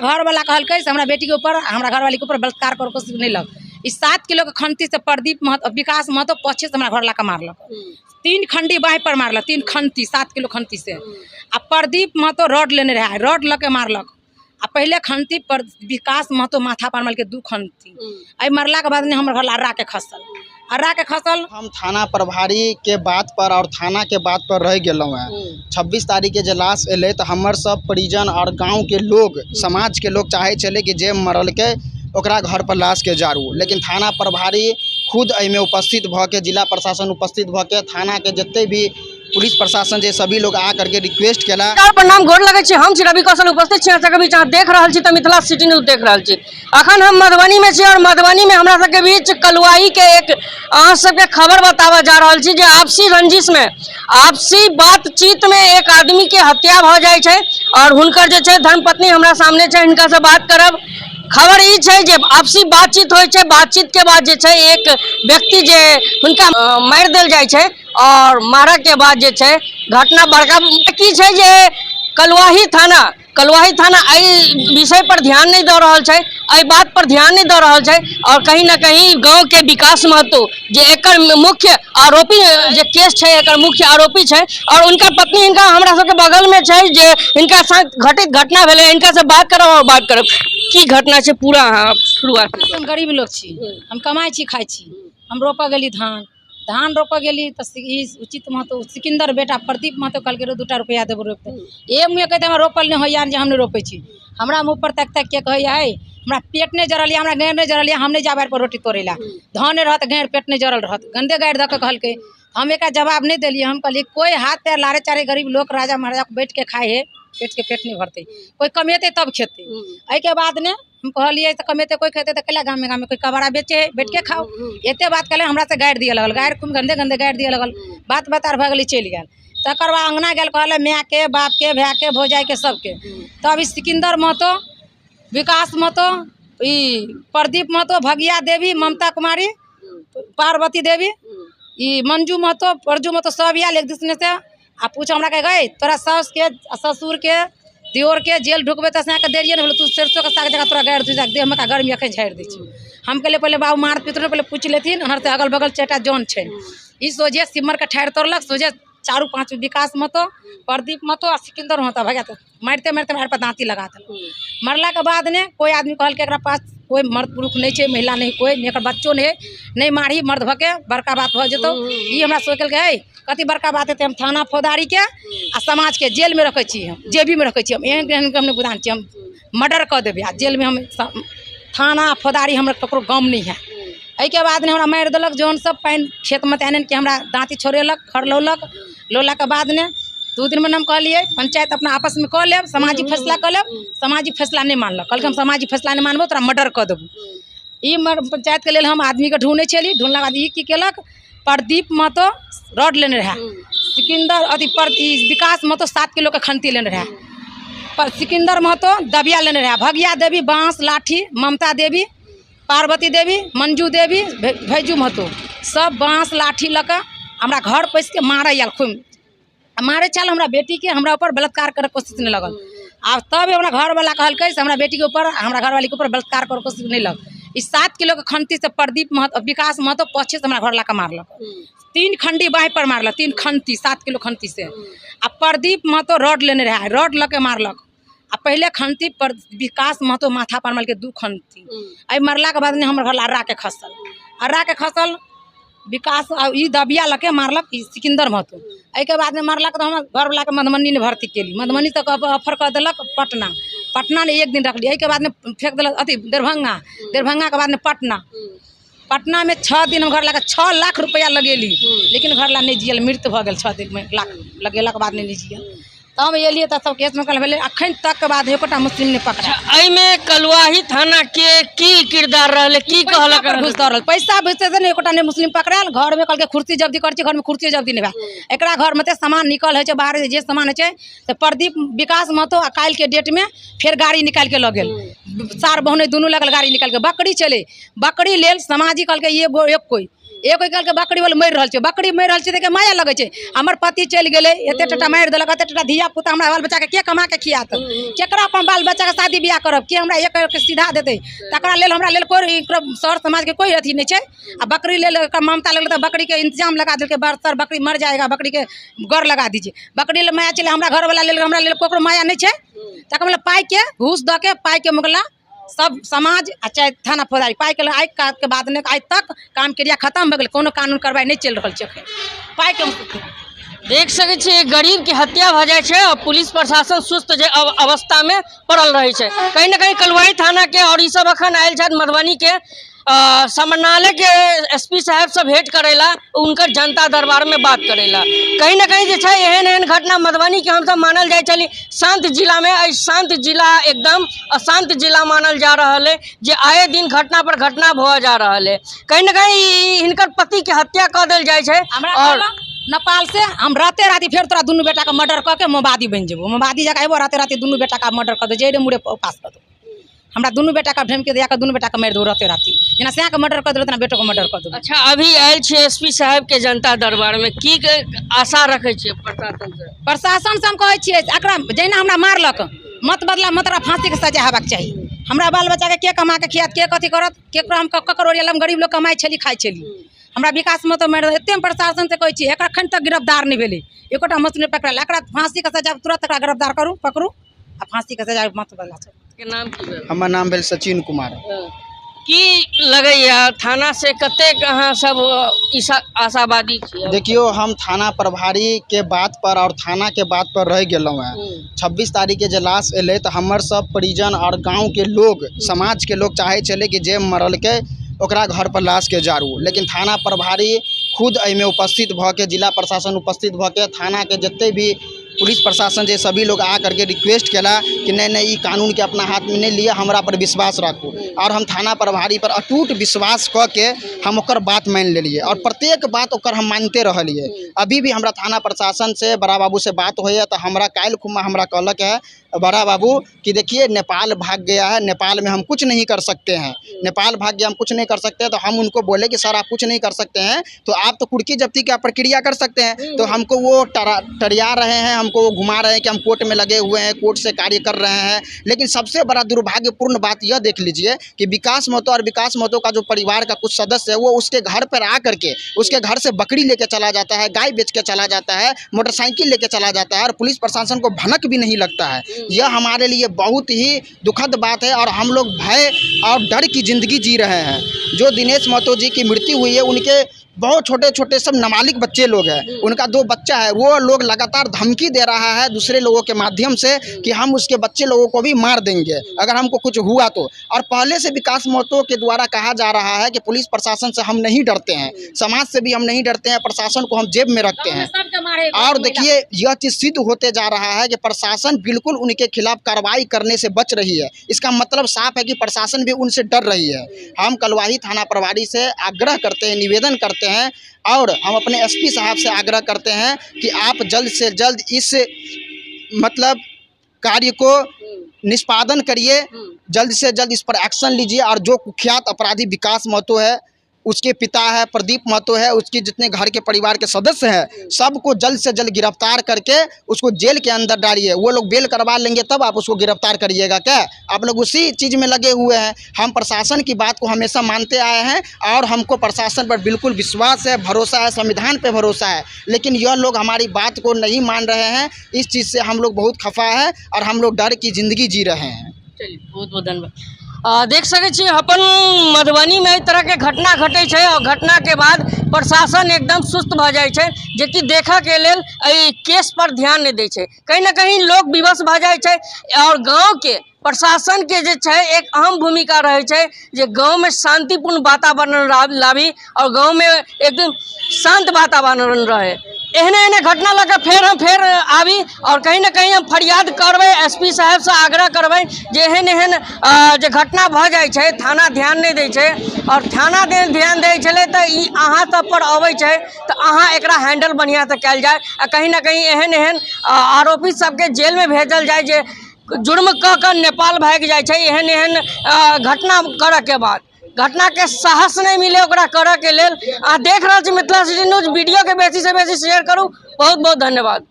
घरवाला कहलकै से हमरा बेटीके ऊपर, हमरा घरवालीके ऊपर बलात्कार कर कोशिश नहीं लग। ई 7 किलो के खंती से प्रदीप महतो, विकास महतो पछे से हमरा घर ला के मारलक। 3 खंडी बाँह पर मारलक, 3 खंती 7 किलो खंती से। आ प्रदीप महतो रॉड लेने रहे, रॉड लऽ के मारलक। आ पहले खंती पर विकास महतो माथा पर मारलकै 2 खंती। एहि मारलाके बाद ने हमर घर अर्रा के खसल, अर्रा के खसल। हम थाना प्रभारी के बात पर और थाना के बात पर रह गेलहुँ हैं। 26 तारीख के जे लाश एलै तऽ हमर सब परिजन और गाँव के लोग, समाज के लोग चाहे छलै कि जे मरलकै ओकरा घर पर लाश के जारू, लेकिन थाना प्रभारी खुद एहिमे उपस्थित भऽ के, जिला प्रशासन उपस्थित भऽ के, थाना के जते भी पुलिस प्रशासन जे सभी लोग आ करके रिक्वेस्ट केला। नमस्कार, प्रणाम, गोर लगै छी। हम छी रवि कौशल, उपस्थित छी अहाँ सबके बीच। अहाँ देख रहल छी तऽ मिथिला सिटी न्यूज देख रहल छी। अखन हम मधुबनी में छी और मधुबनी में हमरा सबके बीच कलुआही के एक अहाँ सबके खबर बताबऽ जा रहल छी जे आपसी रंजिश में, आपसी बातचीत में एक आदमी के हत्या भऽ जाइ छै और हुनकर जे छै धर्मपत्नी हमरा सामने छै, हिनका से बात करब। खबर ई छै जे आपसी बातचीत होइ छै, बातचीत के बाद जे छै एक व्यक्ति जे हुनका मारि देल जाइ छै और मारऽ के बाद जे छै घटना बड़का की छै जे कलुआही थाना एहि विषय पर ध्यान नहि दऽ रहल छै, एहि बात पर ध्यान नहि दऽ रहल छै और कहीं ना कहीं गांव के विकास महतो जे एकर मुख्य आरोपी जे केस छै, एकर मुख्य आरोपी छै और उनकर पत्नी हिनका हमरा सबके बगल में छै जे हिनका साथ घटित घटना भेलै, हिनका से बात करब और बात करब की घटना छै पूरा अहाँ शुरुआत। हम गरीब लोग छी, हम कमाइ छी खाइ छी। हम रोपऽ गेली धान, धान रोपऽ गेली तऽ ई उचित महतो सिकंदर बेटा प्रदीप महतो कहलकै रो 2 रुपया देबो रोपते। ए मुँहे कहते हमरा रोपल नहि होइया जे हम नहि रोपै छी। हमरा मुँह पर ताकि ताकि के कहैया हे हमरा पेट नहि जरल यऽ, हमरा गाँड़ नहि जरल यऽ, हम नहि जायब पर रोटी तोड़ै लए। धान नहि रहत, गाँड़ पेट नहि जरल रहत, गंदे गारि दऽ के कहलकै। हम एकरा जवाब नहि देलियै। हम कहलियै कोइ हाथ पैर लारे चारे गरीब लोक राजा महाराजा बैठ के खाइ है, पेट के पेट नहि भरतै, कोइ कमेतै तब खेतै। एहिके बाद ने हम कहलियै तऽ कमेतै कोइ खेतै तऽ कैला गामे गामे कोइ कबाड़ा बेचे है, बैठ के खाओ। एते बात कहले हमरा से गारि दिअ लगल, गारि खूब गंदे गंदे गारि दिअ लगल। बात बात आर भऽ गेलै, चलि गेल। तकर बाद अङ्गना गेल, कहले मायके बापके भायके भौजाइके सबके। तब ई सिकंदर महतो, विकास महतो, ई प्रदीप महतो, भगिया देवी, ममता कुमारी, पार्वती देवी, ई मंजू महतो, परजू महतो सब आयल एक दूसरे से आ पूछ हमरा कहे गई तोरा सास के ससुर के दियोर के जेल ढुकबे तऽ के देरिये नहि भेलो, तू सरसों के साग जगह तोरा गारि दू, देह में का गर्मी अखन झाड़ि दै छी। हम कहलियै पहिले बाबू मार पीट पहिले पूछि लेथिन, एम्हर से अगल बगल 4टा जन छै। ई सोझे सिमर के ठाढ़ि तोड़लक, सोझे 4 5 विकास महतो, प्रदीप महतो आ सिकंदर महतो भैया तऽ मारिते मारिते हमरा पर दाँती लगा देलक। मरला के बाद ने कोइ आदमी कहलकै एकरा पास कोइ मर्द पुरुष नहि छै, महिला नहि कोइ, नहि एकर बच्चो नहि, नहि मारही मर्द भऽ के बड़का बात भऽ जेतौ। ई हमरा सोचलकै हे कथी बड़का बात हेतै, हम थाना फौजदारी के आ समाज के जेल में रखै छी, हम जेबी में रखै छी, हम एहन एहन हम नहि बुझान छी, हम मर्डर कऽ देबै आ जेल में हम थाना फौजदारी हमरा ककरो गम नहि है। एहिके बाद ने हमरा मारि देलक जौन सब पानि खेतमे तऽ एहन कि हमरा दाँती छोड़ेलक, खर लौलक। लौलाके बाद ने 2 दिन में हम कहलियै पंचायत अपना आपस में कऽ लेब, सामाजिक फैसला कऽ लेब। सामाजिक फैसला नहि मानलक, कहलकै हम सामाजिक फैसला नहि मानबौ, तोरा मर्डर कऽ देबौ। ई पंचायत के लेल हम आदमीके ढूँढै छली। ढूँढलाके बाद ई की केलक, प्रदीप महतो रॉड लेने रहए, सिकंदर अथी पर ई विकास महतो 7 किलो के खंती लेने रहए, पर सिकंदर महतो दबिया लेने रहए, भगिया देवी बाँस लाठी, ममता देवी, पार्वती देवी, मंजू देवी, भैजू महतो सब बाँस लाठी लऽ कऽ हमरा घर पैस के मारै आयल खूब। आ मारै छल हमरा बेटीके, हमरा ऊपर बलात्कार करैके कोशिश नहि लगल। आब तब हमरा घरवाला कहलकै से हमरा बेटीके ऊपर, हमरा घरवालीके ऊपर बलात्कार करैके कोशिश नहि लगल। ई 7 किलो के खंती से प्रदीप महतो, विकास महतो पछे से हमरा घर ला के मारलक। 3 खंडी बाँह पर मारलक, 3 खंती 7 किलो खंती से। आ प्रदीप महतो रॉड लेने रहे, रॉड लऽ के मारलक। आ पहले खंती पर विकास महतो माथा पर मारलकै 2 खंती। एहि मरलाके बाद ने हमर घर अर्रा के खसल, अर्रा के खसल विकास आ ई दबिया लऽ के मारलक ई सिकंदर महतो। एहिके बाद में मारलक तऽ हमर घरवलाके मधुबनी ने भर्ती केली, मधुबनी तक ऑफर कऽ देलक पटना, पटना ने 1 दिन रखली। एहिके बाद में फेंक देलक अथी दरभंगा, दरभंगाके बाद में पटना, पटना में 6 दिन हम घर लाके 6 लाख रुपया लगेली, लेकिन घर ला नहि जियल, मृत्यु भऽ गेल। 6 दिन में लाख लगेलाके बाद नहि जियल। तब एलियै तऽ सब केस में भेलै। अखन तक के बाद एकोटा मुस्लिम नहि पकड़ा। एहिमे कलुआही थाना के की किरदार रहलै, की कहलक? पैसा पर घुस दऽ रहल, पैसा घुसते से ने एकोटा नहि मुस्लिम पकड़ायल। घर में कहलकै कुर्सी जब्ती करै छी, घर में कुर्सी जब्ती नहि भेल। एकरा घर में तऽ सामान निकल होइ छै, बाहर जे सामान होइ छै तऽ प्रदीप विकास महतो आ काल्हि के डेट में फेर गाड़ी निकालि के लऽ गेल। सार बहने दुनू लगल गाड़ी निकालि के। बकरी छलै, बकरी लेल समाजी कहलकै एगो एक कोइ एगो कहलकै बकरी वाला मरि रहल छै, बकरी मरि रहल छै तऽ माया लगै छै। हमर पति चलि गेलै, एते टटा मारि देलक, एते टटा धिया पुता, हमरा बाल बच्चाके के कमा के खियात, केकरा अपन बाल बच्चाके शादी बियाह करब, के हमरा एक के सीधा देतै? तकरा लेल हमरा लेल कोइ शहर समाजके कोइ अथी नहि छै। आ बकरी लेल ममता लगलै तऽ बकरीके इंतजाम लगा देलकै, सर बकरी मर जाएगा, बकरीके गौर लगा दीजिए। बकरी लेल माया चले, हमरा घरवाला लेल, हमरा लेल ककरो माया नहि छै। तकर मतलब पाइके घूस दऽ के पाइके मुगला सब समाज आ चाहे थाना फौजदारी पाइके आइ के बाद नहि आइ तक काम क्रिया खत्म भऽ गेलै, कोनो कानून कार्रवाई नहि चलि रहल छै एखन पाइके। देख सकै छियै गरीब के हत्या भऽ जाइ छै और पुलिस प्रशासन सुस्त जे अवस्था में पड़ल रहै छै। कहीं ना कहीं कलुआही थाना के और ई सब अखन आयल छथि मधुबनी के समरनाले के एसपी साहब से भेंट करेला, उनकर जनता दरबार में बात करेला। कहीं ना कहीं जे छै एहन एहन घटना मधुबनी के हमसब मानल जाइ छली शांत जिला में, एहि शांत जिला एकदम अशांत जिला मानल जा रहल है जे आए दिन घटना पर घटना भऽ जा रहल है। कहीं ना कहीं हिनकर पति के हत्या कऽ देल जाइ छै। और नेपाल से हम राते राति फेर तोरा दुनू बेटा के मर्डर कऽ के मोबादी बनि जेबो, मोबादी जकाँ अयबो राते राति दुनू बेटा के मर्डर कऽ दे, जड़े मुड़े पास कऽ दो। हमरा दुनू बेटा के ढेमके दिया के दुनू बेटा के मारि दो राते राति, जेना सएह के मर्डर कऽ देलहुँ तेना बेटो के मर्डर कऽ देबो। अच्छा, अभी आयल छियै एसपी साहब के जनता दरबार में, की आशा रखै छियै प्रशासन से? प्रशासन से हम कहै छियै एकरा जहिना हमरा मारलक मत बदला मत फांसी के सजा हेबाक चाही। हमरा बाल बच्चा के के कमा के खियात, के कथी करत, केकरो हम ककरो ओरियल, हम गरीब लोग कमाइ छली खाइ छली, हमरा विकास में तो मारि एते प्रशासन से कहै छियै एकर एखन तक गिरफ्तार नहि भेलै, एकोटा मशीन पकड़ल, एकरा फांसी के सजा तुरंत एकरा गिरफ्तार करू, पकड़ू आ फांसी के सजा मत बदला छै। के नाम की भेल? हमर नाम भेल सचिन कुमार। की लगैया थाना से कतेक अहाँ सब आशावादी छियै? देखियो हम थाना प्रभारी के बात पर और थाना के बात पर रह गेलहुँ हैं। 26 तारीख के जे लाश एलै तऽ हमर सब परिजन और गाँव के लोग समाज के लोग चाहे छलै कि जे मरलकै ओकरा घर पर लाश के जारू, लेकिन थाना प्रभारी खुद एहिमे उपस्थित भऽ के, जिला प्रशासन उपस्थित भऽ के, थाना के जते भी पुलिस प्रशासन जे सभी लोग आ करके रिक्वेस्ट केला कि नहीं नहीं ई कानून के अपना हाथ में नहीं लिअ, हमरा पर विश्वास राखू। और हम थाना प्रभारी पर अटूट विश्वास कऽ के हम ओकर बात मानि लेलियै और प्रत्येक बात ओकर हम मानिते रहलियै। अभी भी हमरा थाना प्रशासन से बड़ा बाबू से बात होइए तऽ हमरा काल्हि खुमा हमरा कहलक है बड़ा बाबू कि देखिए नेपाल भाग गया है, नेपाल में हम कुछ नहीं कर सकते हैं, नेपाल भाग गया हम कुछ नहीं कर सकते हैं। तो हम उनको बोले कि सर आप कुछ नहीं कर सकते हैं तो आप तो कुर्की जब्ती का प्रक्रिया कर सकते हैं। तो हमको वो टरिया रहे हैं, हमको वो घुमा रहे हैं कि हम कोर्ट में लगे हुए हैं, कोर्ट से कार्य कर रहे हैं। लेकिन सबसे बड़ा दुर्भाग्यपूर्ण बात यह देख लीजिए कि विकास महतो और विकास महतो का जो परिवार का कुछ सदस्य है वो उसके घर पर आ करके उसके घर से बकरी लेके चला जाता है, गाय बेच के चला जाता है, मोटरसाइकिल लेके चला जाता है और पुलिस प्रशासन को भनक भी नहीं लगता है। यह हमारे लिए बहुत ही दुखद बात है और हम लोग भय और डर की ज़िंदगी जी रहे हैं। जो दिनेश महतो जी की मृत्यु हुई है उनके बहुत छोटे छोटे सब नाबालिग बच्चे लोग हैं, उनका 2 बच्चा है, वो लोग लगातार धमकी दे रहा है दूसरे लोगों के माध्यम से कि हम उसके बच्चे लोगों को भी मार देंगे अगर हमको कुछ हुआ तो। और पहले से विकास महतो के द्वारा कहा जा रहा है कि पुलिस प्रशासन से हम नहीं डरते हैं, समाज से भी हम नहीं डरते हैं, प्रशासन को हम जेब में रखते हैं। और देखिए यह चीज़ सिद्ध होते जा रहा है कि प्रशासन बिल्कुल उनके खिलाफ कार्रवाई करने से बच रही है। इसका मतलब साफ है कि प्रशासन भी उनसे डर रही है। हम कलुआही थाना प्रभारी से आग्रह करते हैं, निवेदन करते हैं और हम अपने एसपी साहब से आग्रह करते हैं कि आप जल्द से जल्द इस मतलब कार्य को निष्पादन करिए, जल्द से जल्द इस पर एक्शन लीजिए। और जो कुख्यात अपराधी विकास महतो है, उसके पिता है प्रदीप महतो है, उसके जितने घर के परिवार के सदस्य हैं, सबको जल्द से जल्द गिरफ्तार करके उसको जेल के अंदर डालिए। वो लोग बेल करवा लेंगे तब आप उसको गिरफ्तार करिएगा क्या? आप लोग उसी चीज़ में लगे हुए हैं। हम प्रशासन की बात को हमेशा मानते आए हैं और हमको प्रशासन पर बिल्कुल विश्वास है, भरोसा है, संविधान पर भरोसा है, लेकिन यह लोग हमारी बात को नहीं मान रहे हैं। इस चीज़ से हम लोग बहुत खफा है और हम लोग डर की ज़िंदगी जी रहे हैं। चलिए, बहुत बहुत धन्यवाद। देख सकै छी अपन मधुबनी में एहि तरह के घटना घटै छै और घटना के बाद प्रशासन एकदम सुस्त भऽ जाइ छै, जेकि देखऽ के लेल एहि केस पर ध्यान नहि दै छै। कहीं ना कहीं लोग विवश भऽ जाइ छै और गाँव के प्रशासन के जे छै एक अहम भूमिका रहै छै जे गाँव में शांतिपूर्ण वातावरण लाबी और गाँव में एकदम शांत वातावरण रहे। एहने एहने घटना लऽ कऽ फेर हम फेर आबी और कहीं ना कहीं हम फरियाद करबै, एसपी साहबसँ आग्रह करबै जे एहन एहन जे घटना भऽ जाइ छै थाना ध्यान नहि दै छै और थाना ध्यान दै छलै तऽ ई अहाँ सब पर अबै छै तऽ अहाँ एकरा हैंडल बढ़िआँसँ कयल जाय आ कहीं ना कहीं एहन एहन आरोपी सबके जेलमे भेजल जाय जे जुर्म कऽ कऽ नेपाल भागि जाइ छै एहन एहन घटना करऽके बाद। घटना के साहस नहि मिले ओकरा करऽ के लेल। अहाँ देख रहल छी मिथिला सिटी न्यूज, वीडियो के बेसी से बेसी शेयर करू। बहुत बहुत धन्यवाद।